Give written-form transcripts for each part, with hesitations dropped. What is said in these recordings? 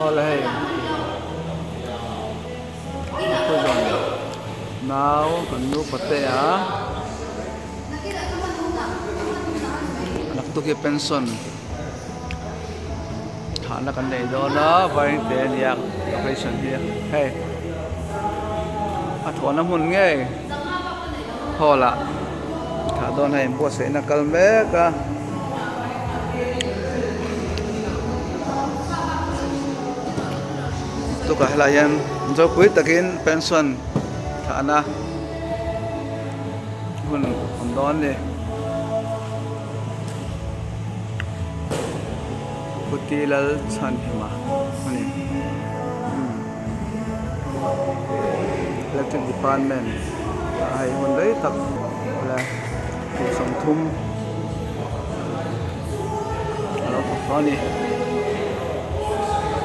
Awle hei ka zawn nau kan nu patea naktuk hi pension thahna kan nei dawn a vairengte a nia location hi hei a thawhna hmun ngei hall ah thah dawn hei buatsaihna kal mek a. Tukah helai hian ropui takin pension thahna hun awm dawn a ni. Puti lal chhanhima a ni. Electric department ah hei hun rei tak kum 30 a lo thawk tawh a ni.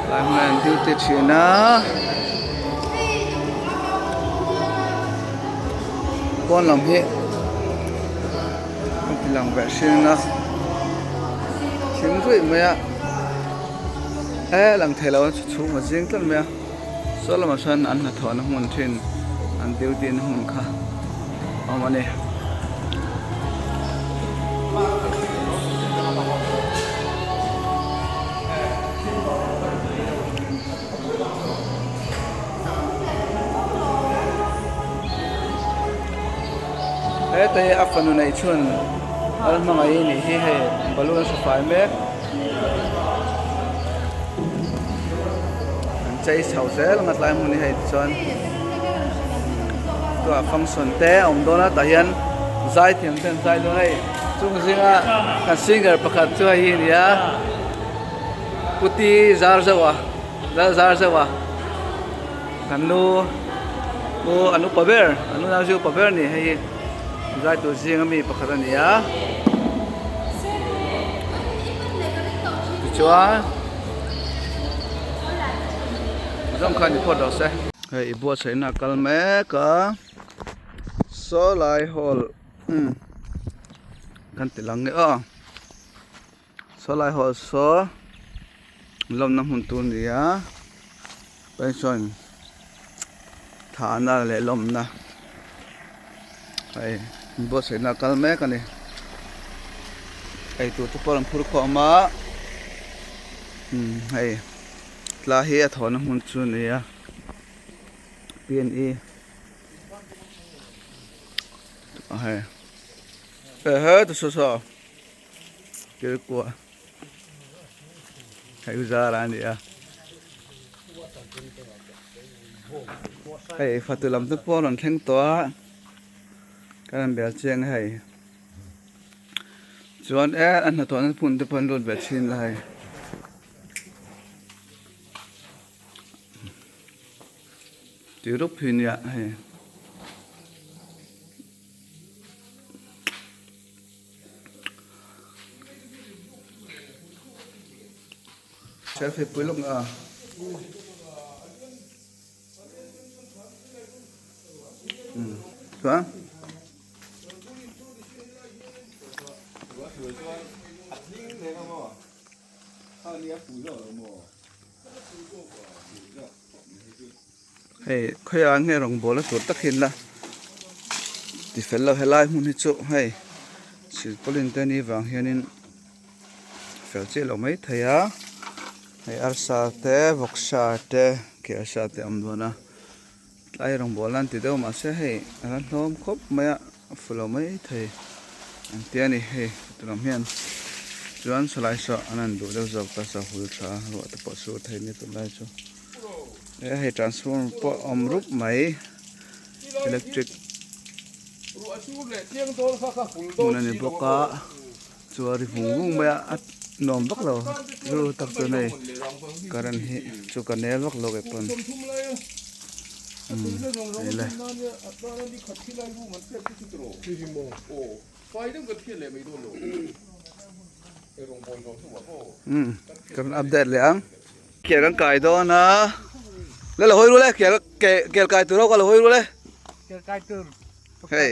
Tlai hunah an duty thin a. Pawn lam hi a ti lang ve hring a thing ruih mai a e lang thei lo a chhung a zing tlat mai a saw lamah sawn an hnathawhna hmun thin an duty na hmun kha a awm a ni. Heta hi a fanu neih chhun lal hmangaih nih hi hei balloon a hru fai mek an chei chho zel ang a tlai hmun hi hei tichuan tunah function te a awm dawn a tah hian zai thiam te an zai dawn a hei chung zinga kan singer pakhat chu hei hi a ni a puti zar zauh a lal zar zauh a. Kan nu u an upa ber an unau chu upa ber a ni hei hi zai tur zinga mi pakhat a ni a tichuan zawng khan i phawt rawh se. Hei i buatsaihna a kal mek a saw lai hall kan ti lang nge aw. Saw lai hall saw lawmna hmun tur a ni a pension thahna leh lawmna hei buatsaihna a kal mek a ni eitur te pawh an phur khawm a hei tlai hi a thawhna hmun chu a ni a P and E hei he he saw saw. Kirkua hei zar a ni a hei fatu lam te pawh a rawn thleng tawh a ka rawn bel chiang a hei chuan e a hnathawhna hmun te pawh an lut ve thin la hei. Tih rup hi nia hei. Selfie pui lawk a. Chuan. Hei khawiah nge rawngbawl a tur tak hi an la ti fel lo helai hmun hi chu hei silpaulin te ni vang hianin fel chiah lo mai thei a hei arsa te vawksa te kelsa te a awm dawn a tlai rawngbawl nan ti deuh mahse hei a la hlawm khawp mai a a fu lo mai thei an ti a ni hei lam hian chuan salai saw an han duh deuh zawk ta sa hul tha ruah te pawh sur thei a ni tunlai chu. He hei transformer pawh a awm rup mai electric hmun a ni bawk a chu a ri vung vung mai a a nuam vak lo rilru tak chuan hei current hi chu ka nel vak lo kei pawn umm hei le. Umm kan update leh ang. Kel kan kai dawn a le lo hawi ru le kel kel kai tur ho ka lo hawi ru le kel kai tur hei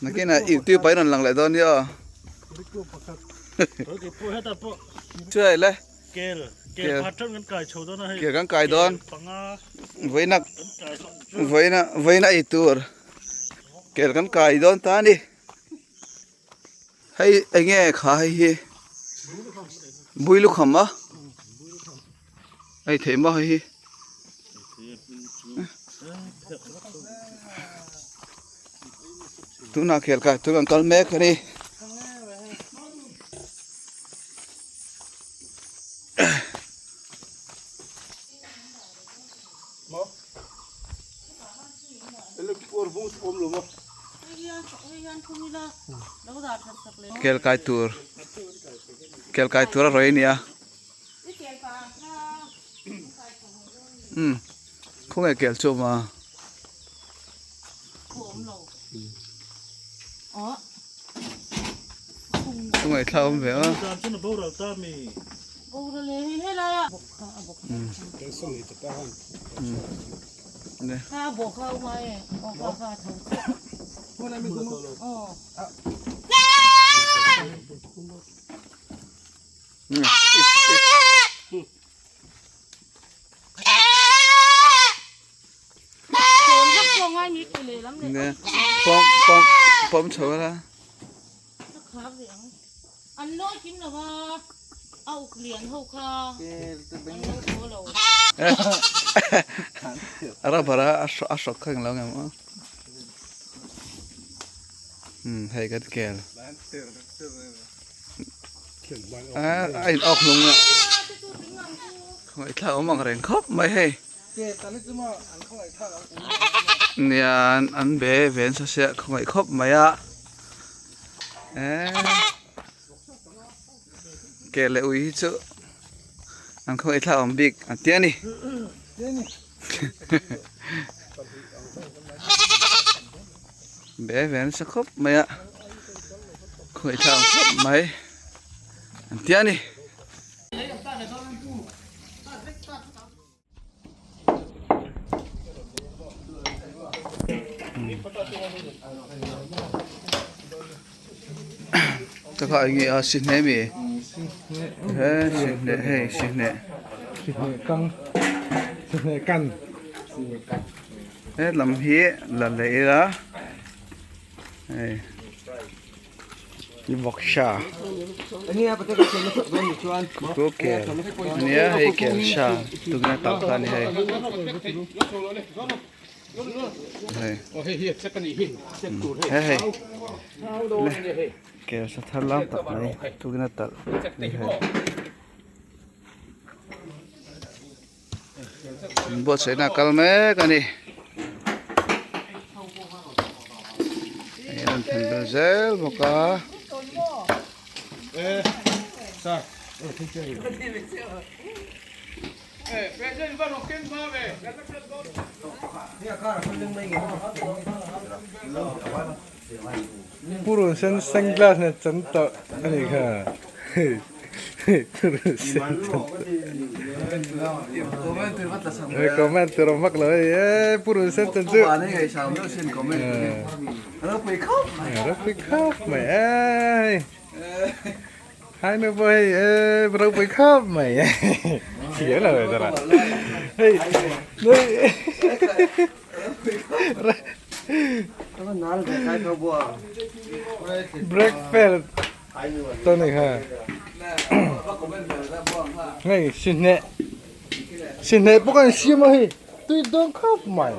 nakin ah youtube ah i rawn lang leh dawn nia aw chuai le kel Kel kel kan kai dawn vawiina vawiina vawiina ei tur kel kan kai dawn ta a ni hei eng nge kha hei hi bui lukham a ei theih maw hei hi. Tunah kel kai tur kan kal mek a ni. Kel kai tur kel kai tur a rawi a ni a umm khawnge kel chu a awm a. Khawngaih thla awm ve a. Pawm pawm pawm chho la. A rubber a a hrawk kha englo ngem aw. Umm hei kan kel. A in awk hlung a. Khawngaih thlak awm ang reng khawp mai hei. Nia an be ve nasa sia khawngaih khawp mai a eee ke leh ui hi chu an khawngaih thlak awm bik an tia ni be ve nasa khawp mai a khawngaih thlak awm khawp mai an tia ni. Takah eng nge a sihne mi he sihne hei sihne sihne kang sihne kan he lam hi la leh ila hei. Vawksa chu kel ania hei kel sa tuna tah kha ani hei hei hei kel sa thar lam tak mai tuna talh ani hei. Buatsaihna a kal mek a ni. Hei an then vel zel bawk a. Purun sen sunglass nen chan tawh a nih kha purun sen chan tawh comment tur awm vak lo hei e purun sen chan chu ropui khawp mai e hai nu pawh hei e ropui khawp mai thiam lo ve tawh hei. Breakfast to ni kha hei sihne sihne pawh kan siam a hei tui dawn khawp mai.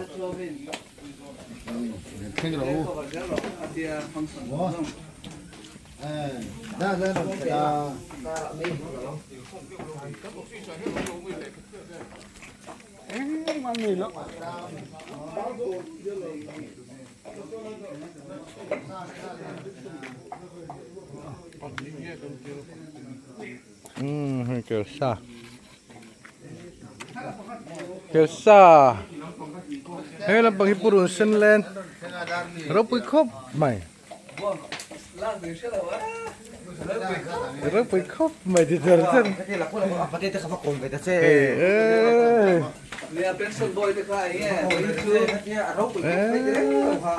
Umm hei kelsa kelsa he lampang hi purun sen len ropui khawp mai. Ropui khawp mai ti cher cher.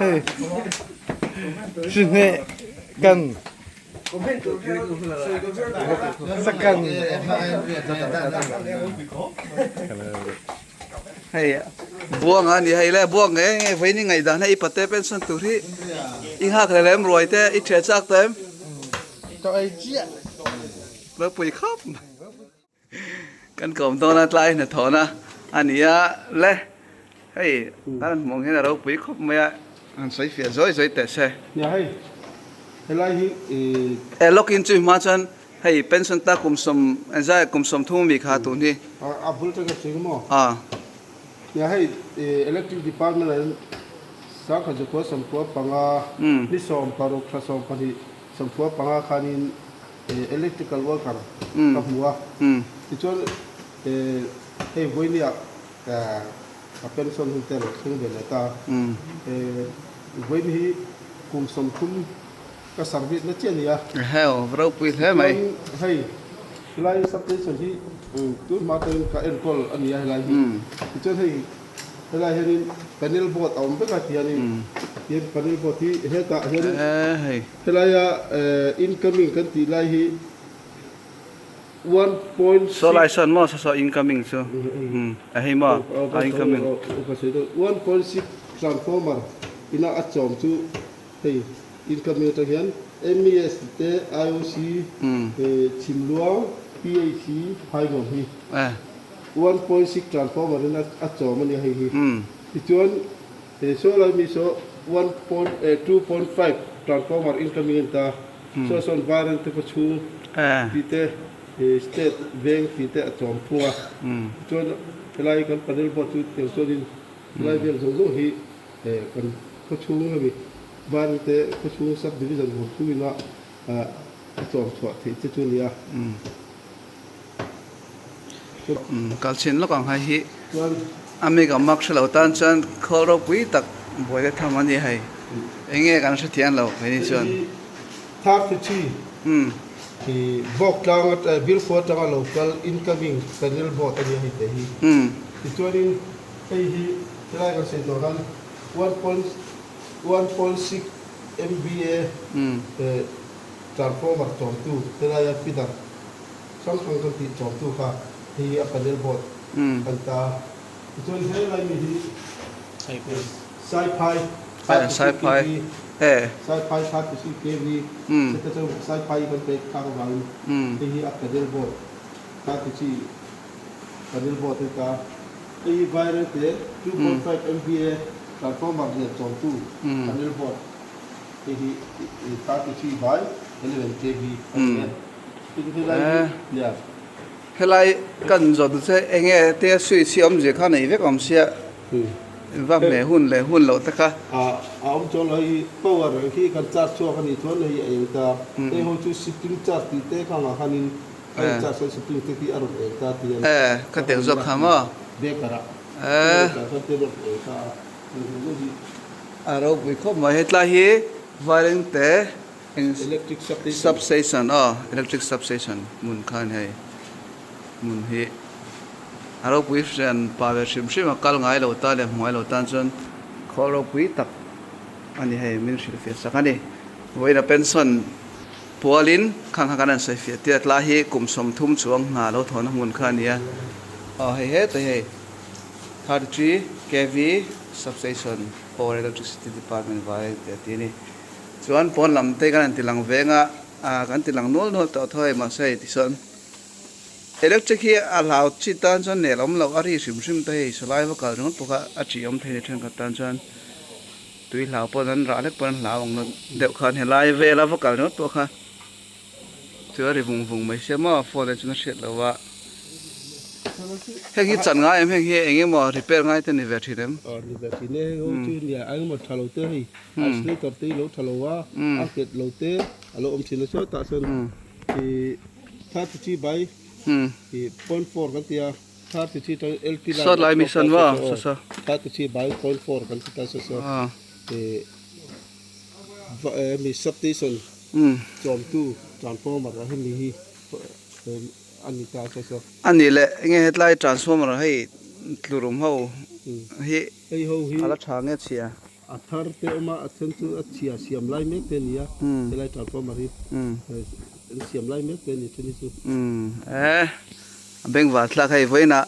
Hei sinhne kan. Second. Hei buang a ni hei le buang nge nge vawiin i ngaihdan hei i pate pension tur hi i nghak leh lem ruai te i ṭhiah chak ta em? Ropui khawp mai. Kan kawm dawn a tlai hnathawhna a ni a le hei kan hmuh ang hian a ropui khawp mai a han sawi fiah zawi zawi teh se. Nia hei helai hi ih. E lawkin chu hma chuan hei pension ta kum sawm engzai kum 30 mi kha tun hi. A bul tanga cheng maw? A. Nia hei electric department ah hian sangkhat zakua 95 ni 16 thla 12 95 khanin Electrical worker ka hmu a, tichuan hei vawinia ka pension hun te a lo thleng ve leh ta. Vawiin hi kum 30 ka service na chiah a ni a. Heo, ropui hle mai. Tichuan hei helai substation hi tun hma atangin ka enkawl a ni a helai hi. Tichuan hei helai hianin panel board a awm vek a tihianin tihian panel board hi hetah hianin Helaia incoming kan tih lai hi 1.6. Saw lai sawn maw saw saw incoming chu a hei maw a incoming. 1.6 transformer ina a chawm chu hei incoming atang hian MES te IOC Chhimluang PHC Phainuam hi 1.6 transformer in a chawm a nia hei hi tichuan He saw lai mi saw 1.2.5 transformer incoming a ni ta. Saw sawn viral te khaw chhung tih te, state veng tih te a chawm thung a. Tichuan helai kan panel board chu tiang chuanin helai vel zawng zawng hi kan khaw chhung hemi viral te khaw chhung sub division huam chhungin a a chawm chhuah theih che chu a ni a. Kal chhin lawk ang hai hi a mi ka mak hrelo tan chuan khawl ropui tak buai te tham a ni hei eng nge kan hre thiam lo keini chuan. 33 hi bawk tlang bilkhua atanga lo kal incoming panel board a nia hei te hi tichuanin hei hi helai kan sawi tawh khan 1.1.6 MVA transformer chawmtu helaia feeder Hrang hrang kan tih chawmtu kha hei hi a panel board kan ta. Tichuan he lai mi hi Saiphai 33 kv, Saiphai 33 kv, heta chuan Saiphai hi kan pek thlak avangin hei hi a panel board 33 panel board a ni ta. Hei hi Vairengte 2.5 MVA transformer lian chawmtu panel board hei hi 33 by 11 kv a ni e. Helai kan zawt che enge te switch hi awmzia kha nei vek awm sia va hmeh hun leh hun loh te kha. A awm chuan lo hei power khi kan charge chhuak a nih chuan hei a eng ta hei ho chu sitting charge tih te kha ngah khanin a in charge chuan sitting te khi a rawn eng ta tih a ni. Kha tel zawk kha maw? Breaker ah charge chuan te rawn eng ta a hei hi. A ropui khawp mai hetlai hi Vairengte Electric substation. Substation aw electric substation hmun khan hei hmun hi a ropui hrian pa ve hrim hrim a kal ngai lo tan leh hmu ngai lo tan chuan khawl ropui tak a ni hei min hrilh fiah sak a ni. Vawiin a pension pualin khang kha kan han sawi fiah tir a tlai hi kum 30 chuang hna lo thawhna hmun kha a ni a aw hei hetah hi hei 33 kv substation power electricity department vai tih a ti a ni. Chuan pawn lam te kan han ti lang veng a, ah kan ti lang nual nual tawh tho hei mahse hei tichuan electric hi a hlau chi tan chuan nel awm loh a ri hrim hrim te hei sawlai va kal ringawt pawh kha a ṭih awm thei a ni thenkhat tan chuan tui hlau pawh an rah hlek pawh an hlau ang deuh khan helai vela va kal ringawt pawh kha Chu a ri vung vung mai sia maw phone ah chuan a hriat loh a. Heng hi chan ngai em heng hi eng emaw repair ngai te ni ve thin em? Aw ni ve thin e heng ho chu nia eng emaw tha lo te hei isolator te hi lo tha lo a a nghet lo te a lo awm thin a chuan tah chuan ih 33 by ih point four kan ti a 33 tang LT line Sawt lai mi sawn maw saw saw 33 by point four kan ti ta saw saw ih mi substation Chawmtu transformer ah hemi hi a ni ta che chu. A nih leh enge hetlai transformer hei tlurum ho hi hei ho hi a la tha nge chhia. A thar te awm a, a then chu a chhia siam lai mek te a ni a, helai transformer hi an siam lai mek te a ni then hi chu. E, a bengvar thlak hei vawiinah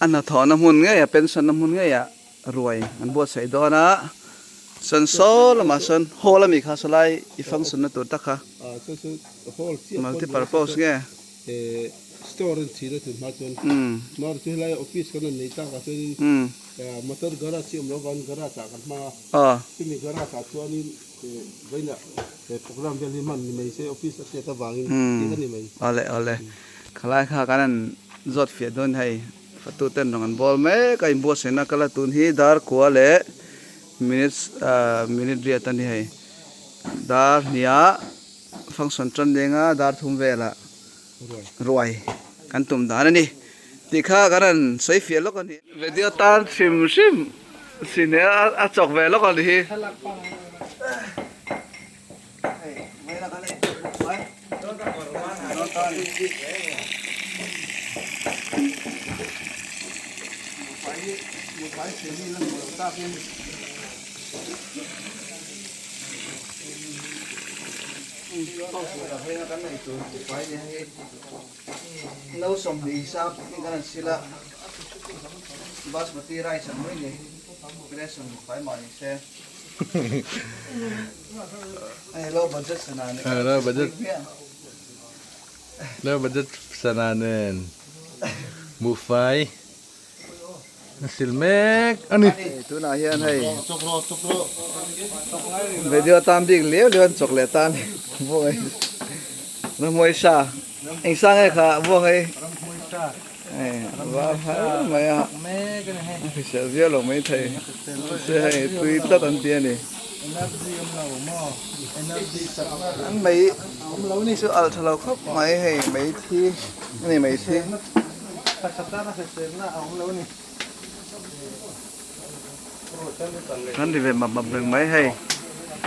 a hnathawhna hmun ngei a pension na hmun ngei ah ruai an buatsaih dawn a, chuan saw lamah sawn hall ami kha sawlai i function na tur tak kha multi purpose nge. Store an chhin a tun hma chuan mar chu helai office kan han nei tak ah chuanin motor garage hi awm lo vang garage ah kan hmang a chumi garage ah chuanin vawiinah program vel hi hman ni mai se office a hriat avangin tih kha ni mai. Awle awle khalai kha kan han zawt fiah dawn hei fatu ten rawn an bawl mek a inbuatsaihna kal a tun hi dar kua leh minutes minute riat a ni hei dar hniah Function tan lenga dar thum velah ruai kan tum dan a ni tih kha kan rawn sawi fiah lawk a ni. Video tan hrim hrim sin e a chawk ve lawk a ni hi. No 20 sa in kan an sil a basmati rice ang mai ni ration fai mah ni se hei low budget sana nen low budget low budget sana nen buhfai A sil mek a ni. Tunah hian hei video tan bik liau liau an chawk leh ta a ni buang ei ramhuai sa eng sa nge kha buang ei var har mai a a hrisel viau lo mai thei se hei tui tlat an ti a ni an mei chu alh tha lo khawp mai hei mei thi a ni mei thi. Kan ri ve map map reng mai hei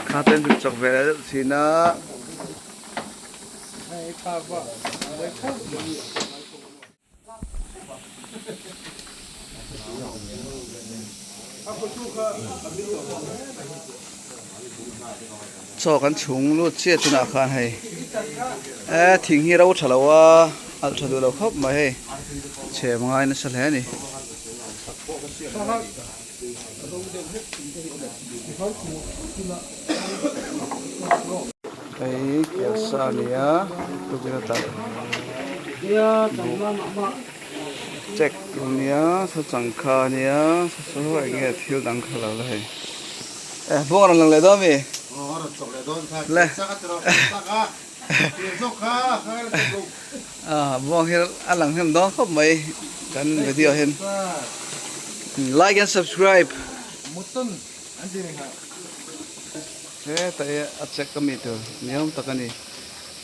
kha ten chu chawk ve deuh thin a. Chaw kan chhung lut chiah tunah khan hei e thing hi ro tha lo a alh tha duh lo khawp mai hei chhem ngai nasa hle a ni. Hei kelsa a ni a tukin a talh buh check a nia changkha a nia saw eng nge thil dang kha lo la hei. Eh buang a rawn lang leh dawn mi? Aw a rawn chawk leh dawn kha. Le. Chak a ti rawh chak a. Tir zawk kha kha la chawk lo. Ah buang hi a lang hnem dawn khawp mai kan video hian. Like and subscribe. Mutton an ti reng a. Heta hi a check a mi tur ni awm tak a ni.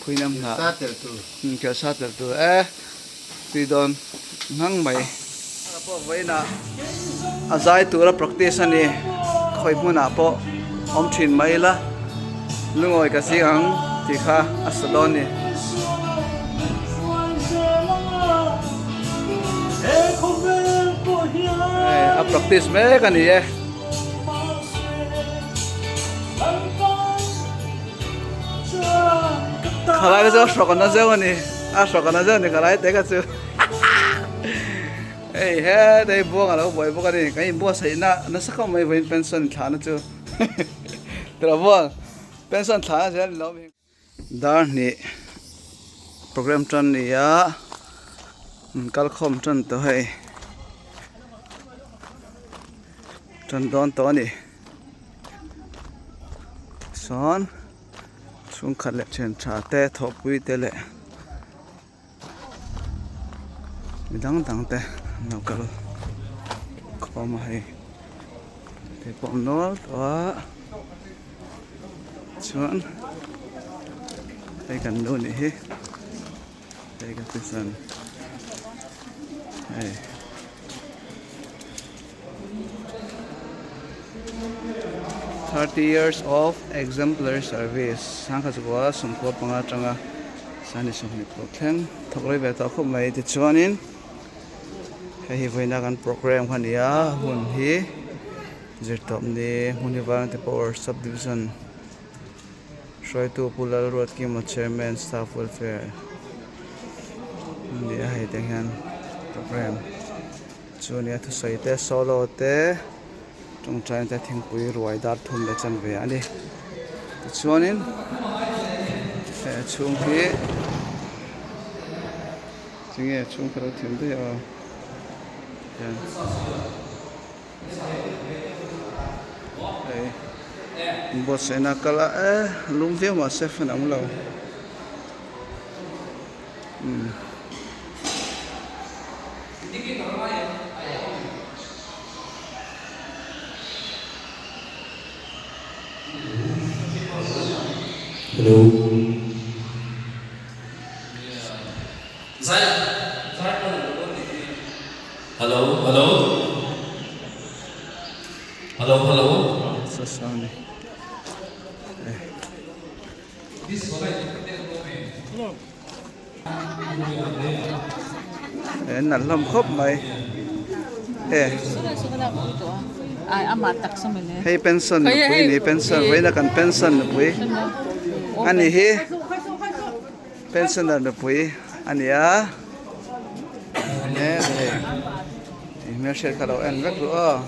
Khuinam hnah. Kelsa tel tur. Kelsa tel tur e. Tui dawn nghang mai. A pawh vawiinah a zai tura practice a ni. Khawi hmunah pawh awm thin mai ila lungawi ka zing ang tih kha a sa dawn a ni. Hei a practice mek a ni e. Khalai chu a hrawk a na zeuh a ni. A hrawk a na zeuh a ni khalai te kha chu hei heta hi buang a lo buai bawk a ni kan inbuatsaih na nasa khawp mai vawiin pension thlah na chu tawh buang pension thlah na zel a ni lo mi dar hnih program tan a ni a kal khawm tan tawh hei tan dawn tawh a ni sawn. Chhungkhat leh thian tha te thawhpui te leh mi dang dang te an lo kal khawm a hei te pawh a nual tawh a chuan hei kan nu nih hi hei ka ti chuan hei. 30 years of exemplary service sangkhat chukua 15 atanga sani 20 thleng thawk rei ve tawh khawp mai tichuanin hei hi vawiina kan program kha a ni a hun hi. Zirtawp ni Hmunivarante Power Sub Division hruaitu Pu Lalruatkima Chairman Staff Welfare a ni a hei tiang hian program chu a ni a thusawi te solo te tawngtaina te thingpui ruai dar thum leh chanve a ni tichuanin he a chhung hi tinge a chhung ka lo thim daih a hian. Hei buatsaihna a kal a e lum viau mahse fan a awm lo umm. Hello hello hello hello e nalh hlawm khawp mai e hei pension nupui ni pension vawiina kan pension nupui a ni hi. Pensioner nupui a ni a enge hei i hmelhriat kha lo en vek duh aw.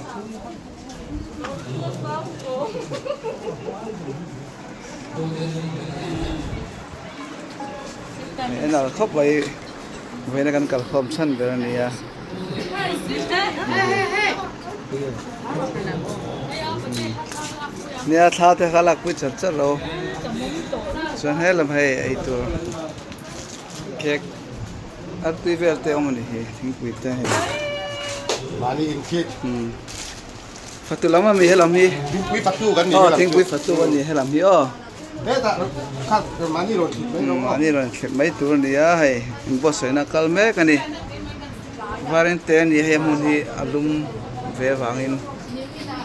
En al khawp mai vawiina kan kalkhawm chhan ber a ni a. Nia thla te kha lakpui char char lo chuan helam hei eitur cake artui vel te awm a ni hi thingpui te hei mahni in cake fatu lam ami helam hi thingpui fatu kan ni aw thingpui fatu a ni helam hi aw hetah kha mahni rawn thlip mai lo mahni rawn thlip mai tur a ni a hei inbuatsaihna kal mek a ni. Varente a ni a hei hmun hi a lum ve avangin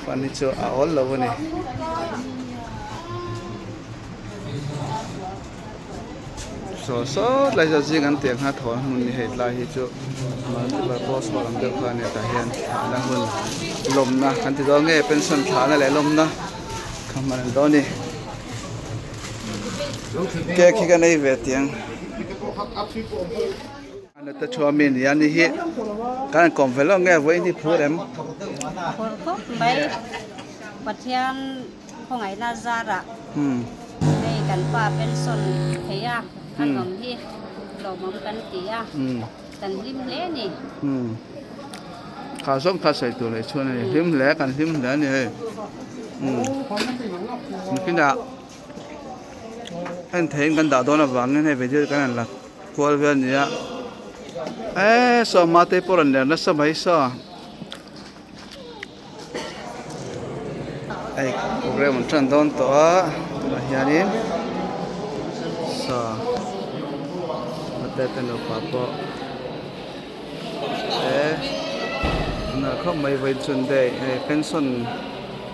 fan hi chu a awl lo a ni. Saw sawt lai zawt zing an tih ang kha thawn hmun ni hei tlai hi chu multipurpose hall ang deuh kha a ni tah hian thlahna hun lawmna kan ti dawn nge pension thlahna leh lawmna kha hman an dawn a ni. Cake hi kan ei ve tiang. Anata chhuah mi nia ni hi kan han kawm ve lo nge vawiin hi phur em? Phur khawp mai Pathian khawngaihna zarah hei kan pa pension thei a a nuam hi lawmawm kan ti a kan hlim hle a ni. Kha zawng kha sawi tur leh chhuan a ni hlim hle kan hlim hle a ni hei nakinah en theihin kan dah dawn avangin hei video kan han la kual vel a ni a eee saw mate pawh rawn ler nasa mai saw hei program an tan dawn tawh a tunah hianin saw mate te nupa pawh eee nalh khawp mai vawiin chhun day hei pension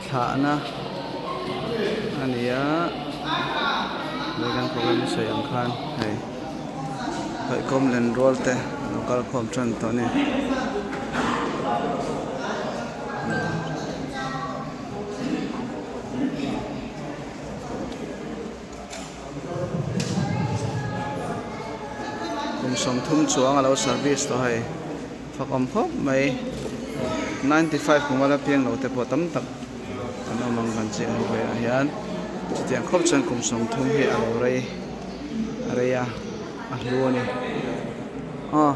thlahna a ni a hei kan program a sawi ang khan hei haihkawm len rual te a lo kal khawm tan tawh a ni. Kum 30 chuang a lo service tawh hei fakawm khawp mai 95 kum a la piang lo te pawh tam tak an awm ang kan chiah hnu velah hian chutiang khawp chuan kum 30 hi a lo rei a rei a a hlu a ni aw.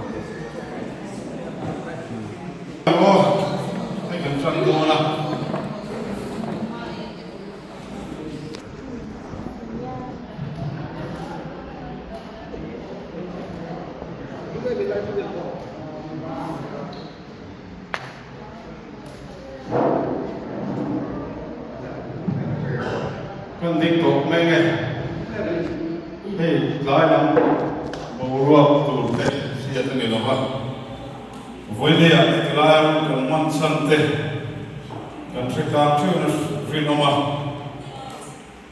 Kan ding tawp mai nge hei tlai lam boruak tur te hriat a ni lo va, vawileia tlai ram kan hman chhan te kan hre tlang theuhin a rinawm a.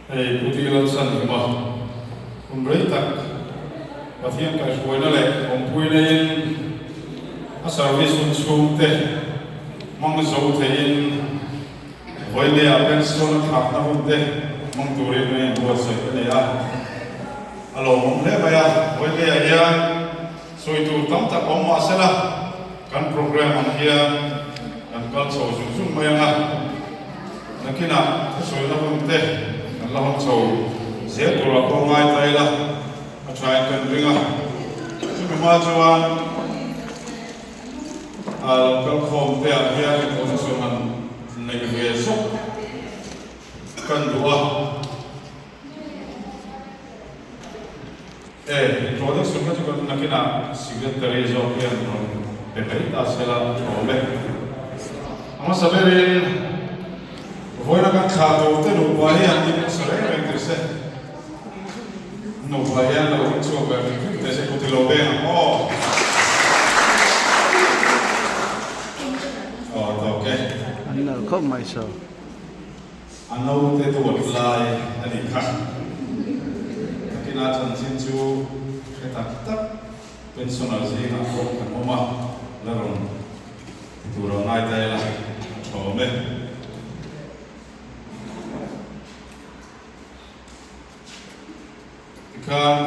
Hei Pu Dil an chan hlim a, hun rei tak Pathian kaihhruaina leh awmpui neiin a service hun chhungte hmang zo theiin Vawinia pension a thlakna hun te hmang turin kan inbuatsaih a ni a, a lawmawm hle mai a. Vawinia hian sawi tur tam tak awm mah sela kan programme ang hian kan kal chho zung zung mai ang a, nakinah thusawina hun te kan la hawng chho zel turah pawh ngai ta ila a thain kan ring a, chumi hma chuan. A lo kal khawm te ah hian introduction han neih ve zawk kan duh a. E, introduction kha chu kan nakinah secretary zawk hian rawn pe mai ta sela a tha awm e. A hmasa berin vawiina kan thlah tur te nupa hi an ding hmasa reng reng tir se. Nupa hian lo ring chhuak ve hrim hrim teh se kut i lo beng ang aw. Aw tawk e. An nalh khawp mai saw. A naute duat lai a nih kha. Nakinah chanchin chu hre tak tak pensioner zingah pawh kan awm a, la rawn ti tur ang ngai ta ila a tha awm e. Tikhan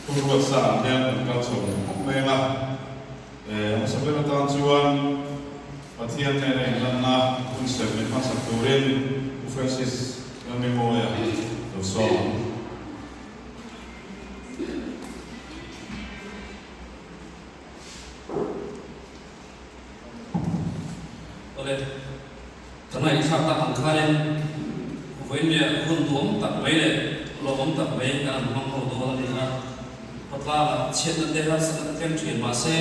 Pu Ruatsa ang hian kan kal chho leh khawp mai ang a, hmasa ber atan chuan Pathian nena inlanna hun serh min hmasak turin Pu Francis Lalmimawia lo sawm ang. Awle, ka ngaihthlak tak ang khanin vawiinleh hun duhawm tak mai leh lawmawm tak mai kan han hmang ho dawn a ni a. Khawtlangah chhiatna te harsatna te thleng thin mahse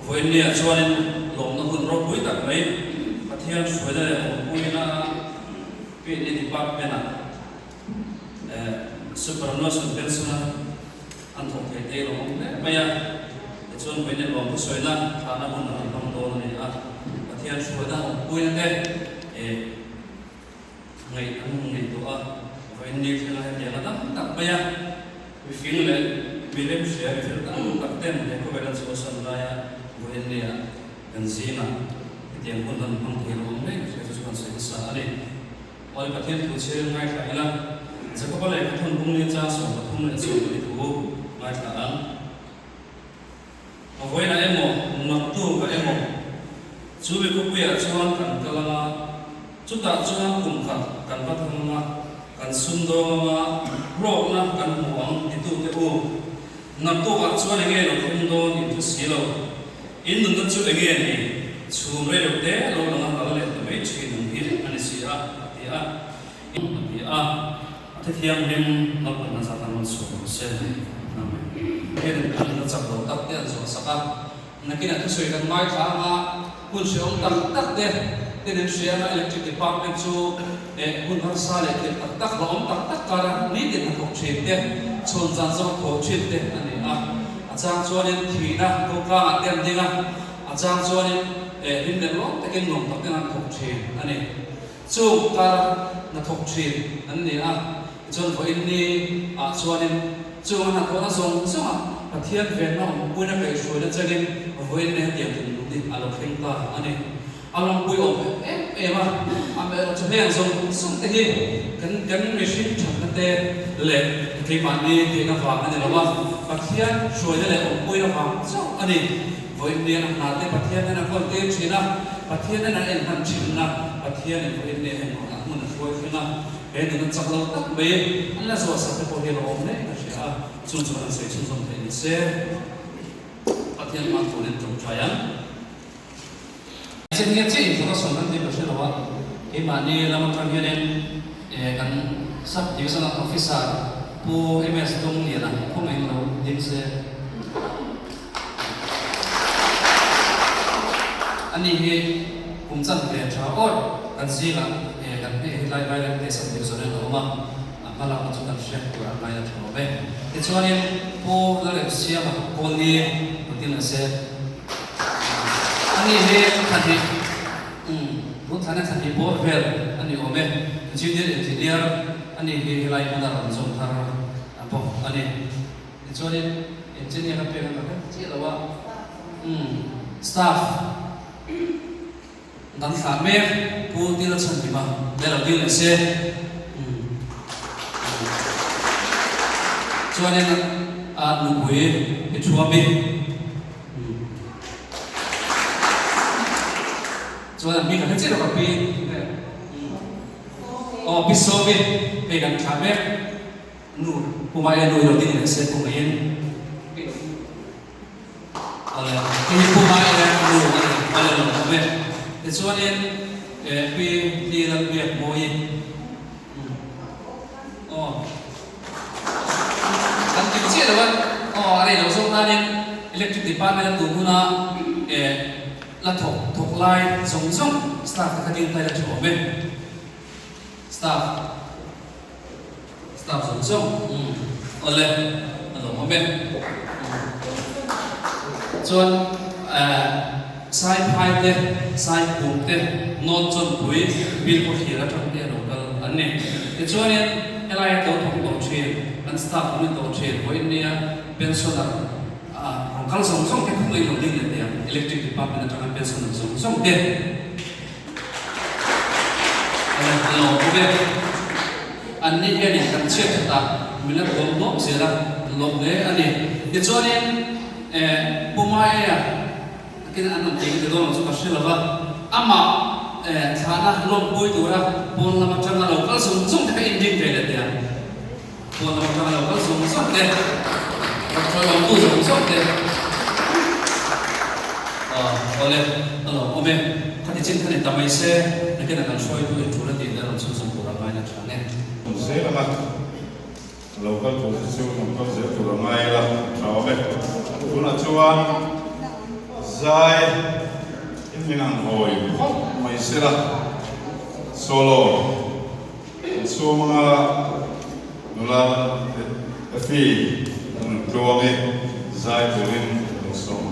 vawiinlehah chuanin lawmna hun ropui tak mai Pathian hruaina leh awmpuina PNA Department-ah Superannuation Pension-a An thawk thei te lo awm hle mai a, tichuan vawiin lawm thusawiina thlahna hun a rawn hmang dawn a ni a, Pathian hruaina awmpuina te eh ngaih an hun ngaihtuah a, vawiin ni thlenga hetianga dam tak mai a, mifing leh mi remhria mifel tam tak ten he khawvel an chhuahsan laia vawiin nia kan zingah hetiang hun an hmang thei lo awm hle ka hria chu chu kan sawi hmasa a ni. Awi Pathian thu chhirin ngaithla ila, Jakoba lehkha thun bungli chang 13 leh 14 thu ngaithla ang. A vawiinah emaw, naktuk ah emaw, chu mi khawpuiah chuan kan kal anga, chutah chuan kum khat kan va thang anga, kan sumdawng anga, hlawkna kan hmu ang titute u. Naktuk ah chuan enge lo thleng dawn in hre si lo. In nunna chu enge ni? Chhum rei lo te lo lang a kal leh ta mai thin ang hi a ni si a, a ti a. A ti a. A thithianghlim naupang hna zat an rawn chhuak lo se. Amen. Hian an nunna chak lo tak te an zawh sak a. Nakinah thusawi kan ngaithla anga hun hrehawm tak tak te ten an hria anga Electric Department chu eh hun harsa leh thil tak tak hlauhawm tak tak kara nitin hnathawk thin te chhawn zan zawng thaw thin te a ni a. A chang chuanin thihna kawngkangah te an ding a, a chang chuanin eh hlim leh lawm takin nuam tak ten an thawk thin a ni. Chung kar hnathawk thin an ni a, tichuan vawiin ni ah chuanin chung a hnathawhna zawng zawngah Pathian venna awmpuina kaihhruaina changin vawiin ni hetiang dinhmun hi a lo thleng ta a ni. A lawmpui awm em em a, amaherawhchu heng zawng zawng te hi kan kan mihring thatna te leh keimahni theihna vang a ni lo a, Pathian hruaina leh awmpuina vang chauh a ni. Vawiin nian a hna te Pathian hian a kawl tir thin a, Pathian hian a en hman thin a, Pathianin vawiin ni heng hmun a hmun a hruai thleng a, he nuna chak lo tak mai an la zuah sak te pawh hi a lo awm hle ka hria a, chung chuan an sawi chhunzawm theih ni se Pathian hman turin tawngtai ang. Chet nge chiah introduction kan tih ka hre lo a, keimahni lam atang hianin kan Sub Divisional Officer Pu MS Dawngliana khawngaihin lo ding se. Ani hi kum chanve tha awt kan zingah kan hne hi lai Vairengte Sub Division in a awm a, a hma lakna chu kan hriat tur an ngaina tha lo ve. Tichuanin Pu Lalremsiama Kawlni lo ding leh se. Ani hi thla hnih, umm, tun thlana thla hnih bawr vel a ni awm e. Junior Engineer a ni hi helai hmuna rawn zawm thar a bawk a ni. Tichuanin Engineer a pek a ka hre chiah lo a, umm, staff. Kan thlah mek Pu Tila Chhanhima te lo ding leh se. Chuanin a nupui i thuam i. Chuan an bik a hre chiah lo ka pi. Aw pi Sawmi hei kan thlah mek nu Pu Maia nu i lo ding leh se Pu Ngaiin. Awle, hei hi Pu Maia nu a ni, awle lo awm e. Tichuanin Pi Lalbiakmawii Aw, kan ti chiah lo a, aw a rei lo zawk nanin Electric Department a tun huna eh la thawk thawk lai zawng zawng staff te kha ding ta ila tha awm e, staff staff zawng zawng umm awle a lawm awm e chuan eh Saiphai te Saiphum te North Chawnpui Bilkhawthlir atang te a lo kal an ni. Tichuanin helai a lo thawk tawh thin, an staff an ni tawh thin, vawiin nia pensioner a rawn kal zawng zawng te khawng ei lo ding leh teh ang, Electric Department atanga pensioner zawng zawng te a lawm bawk e. An ni hianin kan chhiat khatah min la tuam hlawm zel a, lawm hle a ni. Tichuanin eh Pu Maia Takin an rawn tih ka ti dawn lo chu ka hre lo va, amah thlahna lawmpui tura pawn lam atanga lo kal zung zung te kha inring ve leh teh ang. Pawn lam atanga lo kal zung zung te, rawn awmtu zawng zawng te awle a lawm awm e. Khati chin kha ni ta mai se, nakin a kan hruaitu in tul a tih leh rawn chhunzawm tur a ngaina tha nge. Zel anga Lo kal tur te chu kan kal zel tur a ngai ila tha awm e. Tunah chuan zai in min ang hawi phawt mai sela solo an chhung anga nula Effie an rawn tluang i zai turin an lo sawm.